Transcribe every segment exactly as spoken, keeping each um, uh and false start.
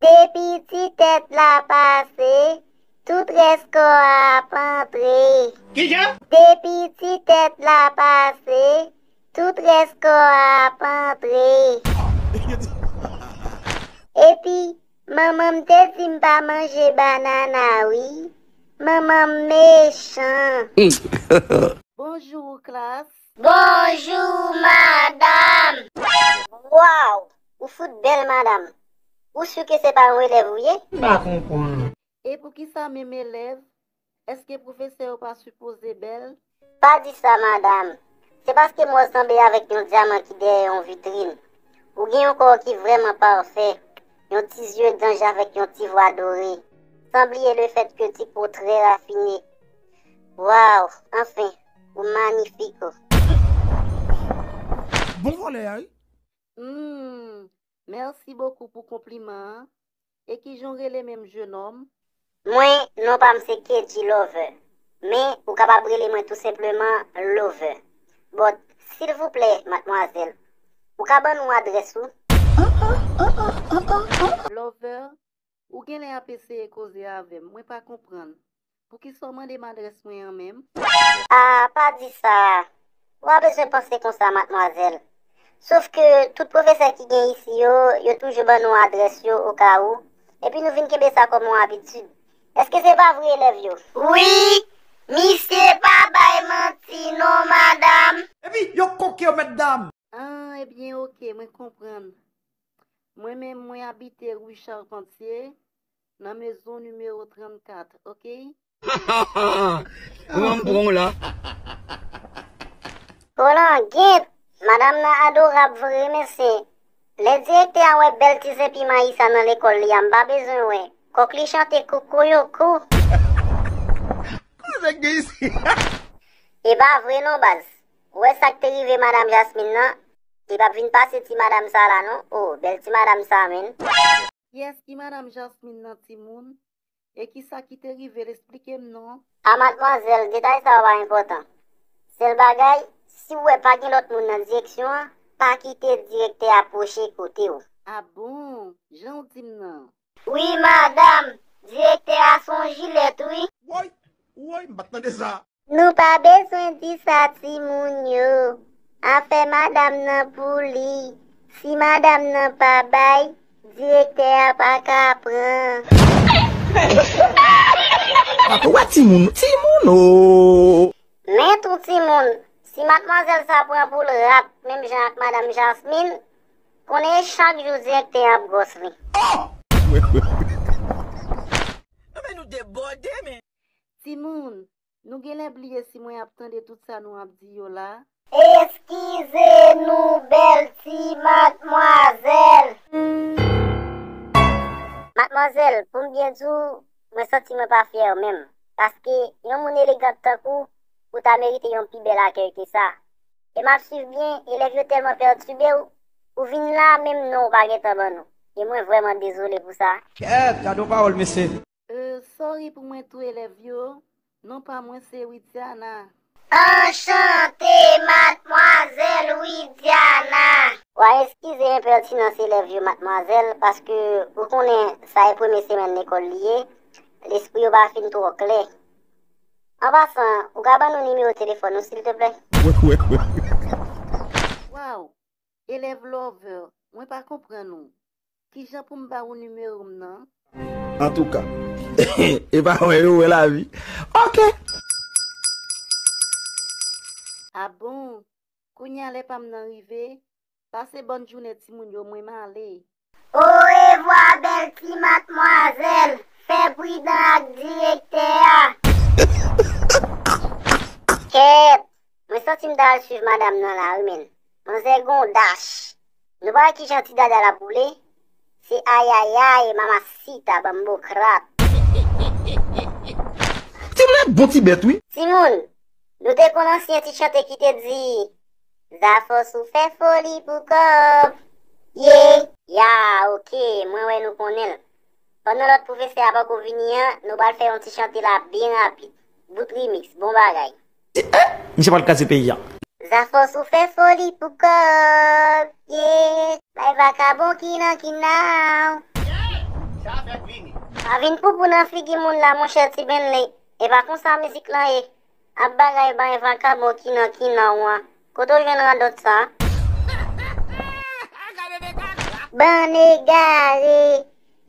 Depi ti tèt la pase, tout rès kò a ap antre. Kijan? Depi ti tèt la pase, tout rès kò a ap antre. Epi, manman m te di m pa manje banana wi. Manman m mechan. Bonjou, klas. Bonjou, madanm. Waw, ou fout bèl, madanm. Ou si ke se pa yon elèv ou ye? M pa konprann. E poukisa menm elèv? Èske pwofesè yo pa sipoze bèl? Pa di sa, madanm. Se paske m wè w sanble avèk yon dyaman ki dèyè yon vitrin. Ou gen yon kò ki vrèman pafè. Yon ti zye danj avèk yon ti vwa dore. San bliye lefèt ke ti po trè rafine. Waw, anfen, ou manifik. Bon vòlè a, wi. Hmm, mèsi bokou pou konpliman an. E kijan w rele menm, jenòm? Mwen, non pa m se Kedji Lover. Men, ou kapab rele mwen tou senpleman Lover. But, silvouplè, madmwazèl, ou ka ban nou adrès ou? Lover, ou genlè ap eseye koze avè m, mwen pa konprann. Poukisa w mande m adrès mwen an menm? A, pa di sa. Ou pa bezwen panse konsa, madmwazèl. Sof ke tout pwofesè ki gen isi yo, yo toujou ban nou adrès yo okawou. Epi nou vin kenbe sa kòm yon abitid. Èske se pa vre, elèv yo? Wi, misye pa bay manti non, madanm. Epi yo koke yo, mètdam. Ah, ebyen, oke, mwen konprann. Mwen menm, mwen abite ri Charpantye, nan mezon nimewo trannkat, oke? Kòman m pran w la? Kolangit, madanm nan adorab vre, mesye. Lè direktè a wè bèl ti zen piman sa nan lekòl li a, m pa bezwen wè. Kòk li chante kokoyoko. Kote nèg gen isi? E pa vre non, baz. Ou wè sa k te rive madanm Jasmine nan? Li p ap vin pase ti madanm sa la non. Oh, bèl ti madanm sa, menn. Kiyès ki madanm Jasmine nan, timoun? E kisa ki te rive l, esplike m non? A, madmwazèl, detay sa yo pa enpòtan. Sèl bagay, si w wè pa gen lòt moun nan direksyon an, pa kite direktè a pwoche kote w. A bon? Jan w di m nan? Wi, madanm, direktè a se yon jilèt, wi. Woy, woy, m pa t tande sa. Nou pa bezwen di sa timoun yo. Afè madanm nan pou li. Si madanm nan pa bay, direktè a pa ka pran. Papa, wè timoun, timoun o. Men tou timoun, si madmwazèl sa pran pou l rat, menm jan ak madanm Jasmine, konnen chak jou direktè a ap gwòs li. Timoun, nou genlè bliye si mwen ap tande tout sa nou ap di yo la. Eskize nou, bèl ti madmwazèl. Madmwazèl, pou m byen di w, mwen santi mwen pa fyè menm. Paske yon moun elegant tankou w, ou ta merite yon pi bèl akèy ke sa. E m ap swiv byen, elèv yo tèlman pètibe w, ou vin la, menm non w pa gentan ban nou. E mwen vrèman dezole pou sa. Kèt, gade yon pawòl, mesye. Euh, sorry pou mwen tou, elèv yo. Non pa mwen se Widiana. Anchante, madmwazèl Widiana. W a eskize enpètinans elèv yo, madmwazèl, paske ou konnen sa e premye semèn lekòl li ye, lespri yo pa fin twò klè. An pasan, ou ka ban nou nimewo telefòn ou, silteplè? Waw! Elèv Lover, mwen pa konprann ou. Kijan pou m ba ou nimewo m nan? Antouka, e pa wè yo wè lavi. Oke. A bon? Kounye a lè pa m nan rive. Pase bòn jounen timoun yo, mwen m ale. Orevwa, bèl ti madmwazèl. Fè pridan ak direktè a. Kèt! Mwen santi m ta al swiv madanm nan la wi, menn. Manzè gon dach. Nou pa wè kijan ti dada l ap boule? Se ayayay, mamasita, banmbokrat. Timoun, bon ti bèt, wi. Timoun, nou te konn ansyen ti chante ki te di, Zafòs ou fè foli pou kòb. Ye. Ya, oke, mwen wè nou konnen l. Pandan lòt pwofesè a pako vini an, nou pral fè yon ti chante la byen rapid. Bout remix, bon bagay. Eh, misye pral kraze peyi a. Zafòs ou fè foli pou kòb, ye. Bay vakabon kinan kinan. A vin poupou nan figi moun la, monchè Ti Benley. E pa konsa mizik lan ye. Ap bagay bay vakabon ki nan ki nan w an. Kote w jwenn radòt sa? Bann egare.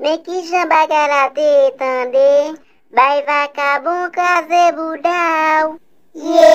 Men kijan bagay la te ye tande? Bay vakabon kraze bouda w. Ye.